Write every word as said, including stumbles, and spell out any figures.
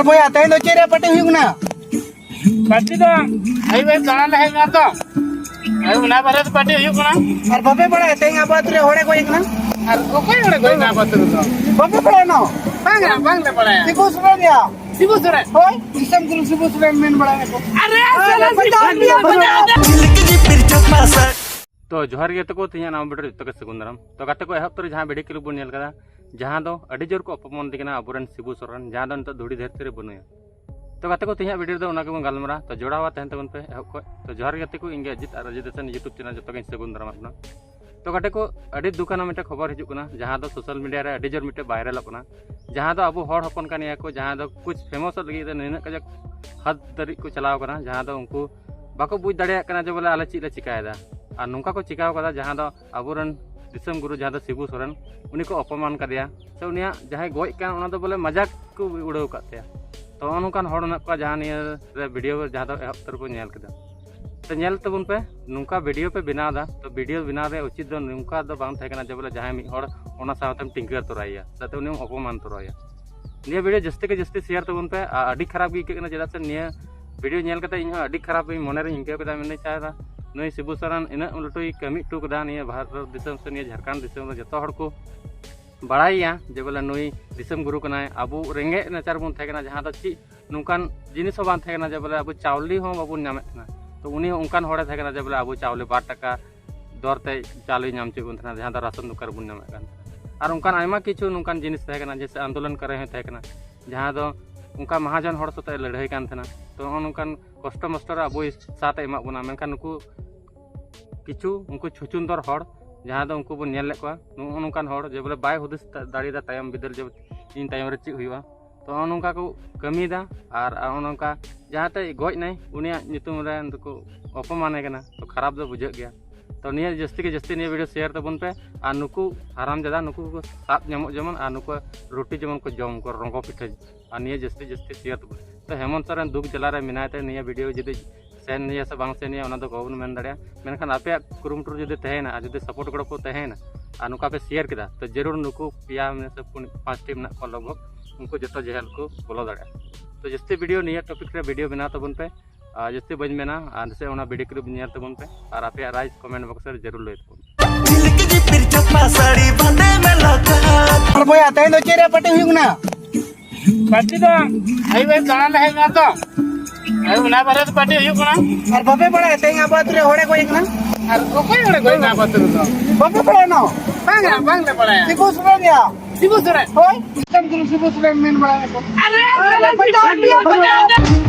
ᱵᱚᱭᱦᱟ, ᱛᱮᱦᱮᱧ ᱫᱚ ᱪᱮᱫ ᱨᱮᱭᱟᱜ ᱯᱟᱨᱴᱤ ᱦᱩᱭᱩᱜ ᱠᱟᱱᱟ? ᱯᱟᱨᱴᱤ ᱫᱚ ᱟᱹᱭᱩᱵ ᱟᱹᱭᱩᱵ ᱫᱟᱬᱟᱱ ᱞᱮ ᱦᱮᱡ ᱞᱮᱱᱟ ᱛᱚ, ᱟᱹᱭᱩᱵ ᱚᱱᱟ ᱵᱟᱨᱮ ᱛᱮ ᱯᱟᱨᱴᱤ ᱦᱩᱭᱩᱜ ᱠᱟᱱᱟ᱾ ᱟᱨ ᱵᱟᱯᱮ ᱵᱟᱲᱟᱭᱟ ᱛᱮᱦᱮᱧ ᱟᱵᱚ ᱟᱹᱛᱩ ᱨᱮ ᱦᱚᱲᱮ ᱜᱚᱡ ᱟᱠᱟᱱᱟ? ᱟᱨ ᱚᱠᱚᱭ ᱦᱚᱲᱮ ᱜᱚᱡ ᱮᱱᱟ ᱟᱵᱚ ᱟᱹᱛᱩ ᱨᱮᱫᱚ? ᱵᱟᱯᱮ ᱵᱟᱲᱟᱭᱟ ᱱᱚᱣᱟ? ᱵᱟᱝᱟ, ᱵᱟᱝᱞᱮ ᱵᱟᱲᱟᱭᱟ᱾ ᱥᱤᱵᱩ ᱥᱚᱨᱮᱱ ᱭᱟ᱾ ᱥᱤᱵᱩ ᱥᱚᱨᱮᱱ? ᱦᱳᱭ, ᱫᱤᱥᱚᱢ ᱜᱩᱨᱩ ᱥᱤᱵᱩ ᱥᱚᱨᱮᱱ ᱢᱮᱱ ᱵᱟᱲᱟᱭᱟᱠᱚ᱾ ᱟᱨᱮ, ᱟᱨᱮ, ᱥᱟᱞᱟ ᱥᱤᱵᱩ ᱥᱚᱨᱮᱱ ᱫᱚ ᱵᱟᱹᱱᱩᱜᱼᱟ᱾ ᱛᱚ ᱡᱚᱦᱟᱨ ᱜᱮ ᱜᱟᱛᱮ ᱠᱚ, ᱛᱮᱦᱮᱧᱟᱜ ᱱᱟᱣᱟ ᱵᱷᱤᱰᱤᱭᱳ ᱨᱮ ᱡᱚᱛᱚ ᱜᱮ ᱥᱟᱹᱜᱩᱱ ᱫᱟᱨᱟᱢ᱾ ᱛᱚ ᱜᱟᱛᱮ ᱠᱚ, ᱮᱦᱚᱵ ᱩᱛᱟᱹᱨ ᱡᱟᱦᱟᱸ ᱵᱷᱤᱰᱤᱭᱳ ᱠᱞᱤᱯ ᱵᱚᱱ ᱧᱮᱞ ᱠᱟᱫᱟ, ᱡᱟᱦᱟᱸ ᱫᱚ ᱟᱹᱰᱤ ᱡᱳᱨ ᱠᱚ ᱚᱯᱚᱢᱟᱱ ᱫᱮ ᱠᱟᱱᱟ ᱟᱵᱚᱨᱮᱱ ᱥᱤᱵᱩ ᱥᱚᱨᱮᱱ, ᱡᱟᱦᱟᱸ ᱫᱚ ᱱᱤᱛᱚᱜ ᱫᱷᱩᱲᱤ ᱫᱷᱟᱹᱨᱛᱤ ᱨᱮ ᱵᱟᱹᱱᱩᱭᱟ᱾ ᱛᱚ ᱜᱟᱛᱮ ᱠᱚ, ᱛᱮᱦᱮᱧᱟᱜ ᱵᱷᱤᱰᱤᱭᱳ ᱨᱮᱫᱚ ᱚᱱᱟ ᱜᱮᱵᱚᱱ ᱜᱟᱞᱢᱟᱨᱟᱣᱟ᱾ ᱛᱚ ᱡᱚᱲᱟᱣᱟ ᱛᱟᱦᱮᱱ ᱛᱟᱵᱚᱱ ᱯᱮ ᱮᱦᱚᱵ ᱠᱷᱚᱱ᱾ ᱛᱚ ᱡᱚᱦᱟᱨ ᱜᱮ ᱜᱟᱛᱮ ᱠᱚ, ᱤᱧ ᱜᱮ ᱚᱡᱤᱛ ᱟᱨ ᱚᱡᱤᱛ ᱦᱟᱥᱟᱱ YouTube ᱪᱮᱱᱮᱞ ᱡᱚᱛᱚ ᱜᱮᱧ ᱥᱟᱹᱜᱩᱱ ᱫᱟᱨᱟᱢᱟᱜ ᱵᱚᱱᱟ᱾ ᱛᱚ ᱜᱟᱛᱮ ᱠᱚ, ᱟᱹᱰᱤ ᱫᱩᱠ ᱟᱱᱟᱜ ᱢᱤᱫᱴᱮᱱ ᱠᱷᱚᱵᱚᱨ ᱦᱤᱡᱩᱜ ᱠᱟᱱᱟ, ᱡᱟᱦᱟᱸ ᱫᱚ ᱥᱳᱥᱟᱞ ᱢᱤᱰᱤᱭᱟ ᱨᱮ ᱟᱹᱰᱤ ᱡᱳᱨ ᱢᱤᱫᱴᱮᱱ ᱵᱷᱟᱭᱨᱟᱞᱚᱜ ᱠᱟᱱᱟ, ᱡᱟᱦᱟᱸ ᱫᱚ ᱟᱵᱚ ᱦᱚᱲ ᱦᱚᱯᱚᱱ ᱠᱟᱱ ᱜᱮᱭᱟ ᱠᱚ, ᱡᱟᱦᱟᱸ ᱫᱚ ᱠᱩᱪ ᱯᱷᱮᱢᱟᱥᱚᱜ ᱞᱟᱹᱜᱤᱫ ᱛᱮ ᱱᱤᱱᱟᱹᱜ ᱠᱟᱡᱟᱠ ᱦᱟᱫ ᱫᱷᱟᱹᱨᱤᱡ ᱠᱚ ᱪᱟᱞᱟᱣ ᱠᱟᱱᱟ, ᱡᱟᱦᱟᱸ ᱫᱚ ᱩᱱᱠᱩ ᱵᱟᱠᱚ ᱵᱩᱡᱽ ᱫᱟᱲᱮᱭᱟᱜ ᱠᱟᱱᱟ ᱡᱮ ᱵᱚᱞᱮ ᱟᱞᱮ ᱪᱮᱫ ᱞᱮ ᱪᱤᱠᱟᱭᱮᱫᱟ᱾ ᱟᱨ ᱱᱚᱝᱠᱟ ᱠᱚ ᱪᱤᱠᱟᱣ ᱠᱟᱫᱟ, ᱡᱟᱦᱟᱸ ᱫᱚ ᱟᱵᱚᱨᱮᱱ ᱫᱤᱥᱚᱢ ᱜᱩᱨᱩ ᱡᱟᱦᱟᱸ ᱫᱚ ᱥᱤᱵᱩ ᱥᱚᱨᱮᱱ, ᱩᱱᱤ ᱠᱚ ᱚᱯᱚᱢᱟᱱ ᱠᱟᱫᱮᱭᱟ, ᱥᱮ ᱩᱱᱤᱭᱟᱜ ᱡᱟᱦᱟᱸᱭ ᱜᱚᱡ ᱠᱟᱱ ᱚᱱᱟ ᱫᱚ ᱵᱚᱞᱮ ᱢᱟᱡᱟᱠ ᱠᱚ ᱩᱲᱟᱹᱣ ᱠᱟᱫ ᱛᱟᱭᱟ᱾ ᱛᱚ ᱱᱚᱜᱼᱚ ᱱᱚᱝᱠᱟᱱ ᱦᱚᱲ ᱢᱮᱱᱟᱜ ᱠᱚᱣᱟ ᱡᱟᱦᱟᱸ ᱱᱤᱭᱟᱹ ᱨᱮ ᱵᱷᱤᱰᱤᱭᱳ ᱡᱟᱦᱟᱸ ᱫᱚ ᱮᱦᱚᱵ ᱩᱛᱟᱹᱨ ᱵᱚᱱ ᱧᱮᱞ ᱠᱮᱫᱟ᱾ ᱛᱚ ᱧᱮᱞ ᱛᱟᱵᱚᱱ ᱯᱮ, ᱱᱚᱝᱠᱟ ᱵᱷᱤᱰᱤᱭᱳ ᱯᱮ ᱵᱮᱱᱟᱣ ᱮᱫᱟ, ᱛᱚ ᱵᱷᱤᱰᱤᱭᱳ ᱵᱮᱱᱟᱣ ᱨᱮᱭᱟᱜ ᱩᱪᱤᱛ ᱫᱚ ᱱᱚᱝᱠᱟ ᱫᱚ ᱵᱟᱝ ᱛᱟᱦᱮᱸ ᱠᱟᱱᱟ ᱡᱮ ᱵᱚᱞᱮ ᱡᱟᱦᱟᱸᱭ ᱢᱤᱫ ᱦᱚᱲ ᱚᱱᱟ ᱥᱟᱶᱛᱮᱢ ᱴᱤᱝᱠᱟᱹ ᱛᱚᱨᱟᱭᱮᱭᱟ, ᱥᱟᱶᱛᱮ ᱩᱱᱤᱢ ᱚᱯᱚᱢᱟᱱ ᱛᱚᱨᱟᱭᱮᱭᱟ᱾ ᱱᱤᱭᱟᱹ ᱵᱷᱤᱰᱤᱭᱳ ᱡᱟᱹᱥᱛᱤ ᱠᱮ ᱡᱟᱹᱥᱛᱤ ᱥᱮᱭᱟᱨ ᱛᱟᱵᱚᱱ ᱯᱮ᱾ ᱟᱨ ᱟᱹᱰᱤ ᱠᱷᱟᱨᱟᱯ ᱜᱮ ᱟᱹᱭᱠᱟᱹᱜ ᱠᱟᱱᱟ, ᱪᱮᱫᱟᱜ ᱥᱮ ᱱᱤᱭᱟᱹ ᱵᱷᱤᱰᱤᱭᱳ ᱧᱮᱞ ᱠᱟᱛᱮ ᱤᱧ ᱦᱚᱸ ᱟᱹᱰᱤ ᱠᱷᱟᱨᱟᱯ ᱤᱧ ᱢᱚᱱᱮ ᱨᱤᱧ ᱟᱹᱭᱠᱟᱹᱣ ᱠᱮᱫᱟ᱾ ᱢᱮᱱᱫᱟᱹᱧ ᱪᱟᱭᱫᱟ ᱱᱩᱭ ᱥᱤᱵᱩ ᱥᱚᱨᱮᱱ ᱤᱱᱟᱹᱜ ᱞᱟᱹᱴᱩᱭ ᱠᱟᱹᱢᱤ ᱦᱚᱴᱚ ᱠᱟᱫᱟ ᱱᱤᱭᱟᱹ ᱵᱷᱟᱨᱚᱛ ᱫᱤᱥᱚᱢ ᱥᱮ ᱱᱤᱭᱟᱹ ᱡᱷᱟᱲᱠᱷᱚᱸᱰ ᱫᱤᱥᱚᱢ ᱨᱮ, ᱡᱚᱛᱚ ᱦᱚᱲ ᱠᱚ ᱵᱟᱲᱟᱭᱮᱭᱟ ᱡᱮ ᱵᱚᱞᱮ ᱱᱩᱭ ᱫᱤᱥᱚᱢ ᱜᱩᱨᱩ ᱠᱟᱱᱟᱭ᱾ ᱟᱵᱚ ᱨᱮᱸᱜᱮᱡ ᱱᱟᱪᱟᱨ ᱵᱚᱱ ᱛᱟᱦᱮᱸ ᱠᱟᱱᱟ, ᱡᱟᱦᱟᱸ ᱫᱚ ᱪᱮᱫ ᱱᱚᱝᱠᱟᱱ ᱡᱤᱱᱤᱥ ᱦᱚᱸ ᱵᱟᱝ ᱛᱟᱦᱮᱸ ᱠᱟᱱᱟ ᱡᱮ ᱵᱚᱞᱮ ᱟᱵᱚ ᱪᱟᱣᱞᱮ ᱦᱚᱸ ᱵᱟᱵᱚᱱ ᱧᱟᱢᱮᱫ ᱛᱟᱦᱮᱱᱟ᱾ ᱛᱚ ᱩᱱᱤ ᱦᱚᱸ ᱚᱱᱠᱟᱱ ᱦᱚᱲᱮ ᱛᱟᱦᱮᱸ ᱠᱟᱱᱟ ᱡᱮ ᱵᱚᱞᱮ ᱟᱵᱚ ᱪᱟᱣᱞᱮ ᱵᱟᱨ ᱴᱟᱠᱟ ᱫᱚᱨ ᱛᱮ ᱪᱟᱣᱞᱮ ᱧᱟᱢ ᱦᱚᱪᱚᱭᱮᱫ ᱵᱚᱱ ᱛᱟᱦᱮᱱᱟ, ᱡᱟᱦᱟᱸ ᱫᱚ ᱨᱟᱥᱚᱱ ᱫᱚᱠᱟᱱ ᱨᱮᱵᱚᱱ ᱧᱟᱢᱮᱫ ᱠᱟᱱ ᱛᱟᱦᱮᱱᱟ᱾ ᱟᱨ ᱚᱱᱠᱟᱱ ᱟᱭᱢᱟ ᱠᱤᱪᱷᱩ ᱱᱚᱝᱠᱟᱱ ᱡᱤᱱᱤᱥ ᱛᱟᱦᱮᱸ ᱠᱟᱱᱟ, ᱡᱮᱭᱥᱮ ᱟᱱᱫᱳᱞᱚᱱ ᱠᱟᱨᱤ ᱦᱚᱸᱭ ᱛᱟᱦᱮᱸ ᱠᱟᱱᱟ, ᱡᱟᱦᱟᱸ ᱫᱚ ᱚᱱᱠᱟ ᱢᱟᱦᱟᱡᱚᱱ ᱦᱚᱲ ᱥᱟᱛᱮᱜ ᱮ ᱞᱟᱹᱲᱦᱟᱹᱭ ᱠᱟᱱ ᱛᱟᱦᱮᱱᱟ᱾ ᱛᱚ ᱱᱚᱜᱼᱚ ᱱᱚᱝᱠᱟᱱ ᱠᱚᱥᱴᱚ ᱢᱚᱥᱴᱚ ᱨᱮ ᱟᱵᱚᱭ ᱥᱟᱛᱷ ᱮ ᱮᱢᱟᱜ ᱵᱚᱱᱟ, ᱢᱮᱱᱠᱷᱟᱱ ᱱᱩᱠᱩ ᱠᱤᱪᱷᱩ ᱩᱱᱠᱩ ᱪᱷᱩᱪᱩᱱᱫᱚᱨ ᱦᱚᱲ, ᱡᱟᱦᱟᱸ ᱫᱚ ᱩᱱᱠᱩ ᱵᱚᱱ ᱧᱮᱞ ᱞᱮᱫ ᱠᱚᱣᱟ, ᱱᱚᱜᱼᱚ ᱱᱚᱝᱠᱟᱱ ᱦᱚᱲ ᱡᱮ ᱵᱚᱞᱮ ᱵᱟᱭ ᱦᱩᱫᱤᱥ ᱫᱟᱲᱮᱭᱟᱫᱟ ᱛᱟᱭᱚᱢ ᱵᱤᱫᱟᱹᱞ ᱡᱮ ᱤᱧ ᱛᱟᱭᱚᱢ ᱨᱮ ᱪᱮᱫ ᱦᱩᱭᱩᱜᱼᱟ᱾ ᱛᱚ ᱱᱚᱜᱼᱚ ᱱᱚᱝᱠᱟ ᱠᱚ ᱠᱟᱹᱢᱤᱭᱮᱫᱟ᱾ ᱟᱨ ᱱᱚᱜᱼᱚ ᱱᱚᱝᱠᱟ ᱡᱟᱦᱟᱸᱛᱮ ᱜᱚᱡ ᱱᱟᱭ, ᱩᱱᱤᱭᱟᱜ ᱧᱩᱛᱩᱢ ᱨᱮ ᱫᱚᱠᱚ ᱚᱯᱚᱢᱟᱱᱮ ᱠᱟᱱᱟ᱾ ᱛᱚ ᱠᱷᱟᱨᱟᱯ ᱫᱚ ᱵᱩᱡᱷᱟᱹᱜ ᱜᱮᱭᱟ᱾ ᱛᱚ ᱱᱤᱭᱟᱹ ᱡᱟᱹᱥᱛᱤ ᱜᱮ ᱡᱟᱹᱥᱛᱤ ᱱᱤᱭᱟᱹ ᱵᱷᱤᱰᱤᱭᱳ ᱥᱮᱭᱟᱨ ᱛᱟᱵᱚᱱ ᱯᱮ᱾ ᱟᱨ ᱱᱩᱠᱩ ᱦᱟᱨᱟᱢ ᱡᱟᱫᱟ, ᱱᱩᱠᱩ ᱠᱚ ᱥᱟᱵ ᱧᱟᱢᱚᱜ ᱡᱮᱢᱚᱱ, ᱟᱨ ᱱᱩᱠᱩᱣᱟᱜ ᱨᱩᱴᱤ ᱡᱮᱢᱚᱱ ᱠᱚ ᱡᱚᱢ ᱠᱚ, ᱨᱚᱝᱜᱚ ᱯᱤᱴᱷᱟᱹ᱾ ᱟᱨ ᱱᱤᱭᱟᱹ ᱡᱟᱹᱥᱛᱤ ᱡᱟᱹᱥᱛᱤ ᱥᱮᱭᱟᱨ ᱛᱟᱵᱚᱱ᱾ ᱛᱚ ᱦᱮᱢᱚᱱᱛ ᱥᱚᱨᱮᱱ ᱫᱩᱠ ᱡᱟᱞᱟ ᱨᱮ ᱢᱮᱱᱟᱭ ᱛᱮ ᱱᱤᱭᱟᱹ ᱵᱷᱤᱰᱤᱭᱳ ᱡᱩᱫᱤ ᱥᱮᱱ ᱱᱤᱭᱟ ᱥᱮ ᱵᱟᱝ ᱥᱮᱱ ᱱᱤᱭᱟ, ᱚᱱᱟ ᱫᱚ ᱵᱟᱵᱚᱱ ᱢᱮᱱ ᱫᱟᱲᱮᱭᱟᱜᱼᱟ᱾ ᱢᱮᱱᱠᱷᱟᱱ ᱟᱯᱮᱭᱟᱜ ᱠᱩᱨᱩᱢᱩᱴᱩ ᱡᱩᱫᱤ ᱛᱟᱦᱮᱸᱭᱮᱱᱟ ᱟᱨ ᱡᱩᱫᱤ ᱥᱟᱯᱳᱨᱴ ᱜᱚᱲᱚ ᱠᱚ ᱛᱟᱦᱮᱸᱭᱮᱱᱟ ᱟᱨ ᱱᱚᱝᱠᱟ ᱯᱮ ᱥᱮᱭᱟᱨ ᱠᱮᱫᱟ, ᱛᱚ ᱡᱟᱹᱨᱩᱲ ᱱᱩᱠᱩ ᱯᱮᱭᱟ ᱢᱮᱱᱟᱜ ᱥᱮ ᱯᱩᱱ, ᱯᱟᱸᱪᱴᱤ ᱢᱮᱱᱟᱜ ᱠᱚᱣᱟ ᱞᱚᱜᱽ ᱵᱷᱚᱜᱽ, ᱩᱱᱠᱩ ᱡᱚᱛᱚ ᱡᱮᱦᱮᱞ ᱠᱚ ᱵᱚᱞᱚ ᱫᱟᱲᱮᱭᱟᱜᱼᱟ᱾ ᱛᱚ ᱡᱟᱹᱥᱛᱤ ᱵᱷᱤᱰᱤᱭᱳ ᱱᱤᱭᱟᱹ ᱴᱚᱯᱤᱠ ᱨᱮ ᱵᱷᱤᱰᱤᱭᱳ ᱵᱮᱱᱟᱣ ᱛᱟᱵᱚᱱ ᱯᱮ᱾ ᱟᱨ ᱡᱟᱹᱥᱛᱤ ᱵᱟᱹᱧ ᱢᱮᱱᱟ, ᱟᱨ ᱱᱟᱥᱮ ᱚᱱᱟ ᱵᱷᱤᱰᱤᱭᱳ ᱠᱞᱤᱯ ᱧᱮᱞ ᱛᱟᱵᱚᱱ ᱯᱮ ᱟᱨ ᱟᱯᱮᱭᱟᱜ ᱨᱟᱭ ᱠᱚᱢᱮᱱᱴ ᱵᱚᱠᱥ ᱨᱮ ᱡᱟᱹᱨᱩᱲ ᱞᱟᱹᱭ ᱛᱟᱵᱚᱱ ᱯᱮ᱾ ᱟᱨ ᱵᱚᱭᱦᱟ, ᱛᱮᱦᱮᱧ ᱫᱚ ᱪᱮᱫ ᱨᱮᱭᱟᱜ ᱯᱟᱨᱴᱤ ᱦᱩᱭᱩᱜ ᱠᱟᱱᱟ? ᱯᱟᱨᱴᱤ ᱫᱚ ᱟᱭᱩᱵ ᱟᱭᱩᱵ ᱫᱟᱬᱟᱱ ᱞᱮ ᱦᱮᱡ ᱞᱮᱱᱟ ᱛᱚ, ᱟᱭᱩᱵ ᱚᱱᱟ ᱵᱟᱨᱮ ᱛᱮ ᱯᱟᱨᱴᱤ ᱦᱩᱭᱩᱜ ᱠᱟᱱᱟ᱾ ᱟᱨ ᱵᱟᱯᱮ ᱵᱟᱲᱟᱭᱟ ᱛᱮᱦᱮᱧ ᱟᱵᱚ ᱟᱹᱛᱩ ᱨᱮ ᱦᱚᱲᱮ ᱜᱚᱡ ᱠᱟᱱᱟ? ᱟᱨ ᱚᱠᱚᱭ ᱦᱚᱲᱮ ᱜᱚᱡ ᱮᱱᱟ ᱟᱵᱚ ᱟᱹᱛᱩ ᱨᱮᱫᱚ? ᱵᱟᱯᱮ ᱵᱟᱲᱟᱭᱟ ᱱᱚᱣᱟ? ᱵᱟᱝᱟ, ᱵᱟᱝᱞᱮ ᱵᱟᱲᱟᱭᱟ᱾ ᱥᱤᱵᱩ ᱥᱚᱨᱮᱱ ᱭᱟ᱾ ᱥᱤᱵᱩ ᱥᱚᱨᱮᱱ? ᱦᱳᱭ, ᱥᱤᱵᱩ ᱥᱚᱨᱮᱱ ᱢᱮᱱ ᱵᱟᱲᱟᱭᱟ ᱠᱚ᱾ ᱟᱨᱮ, ᱟᱨᱮ, ᱟᱨᱮ, ᱟᱨᱮ,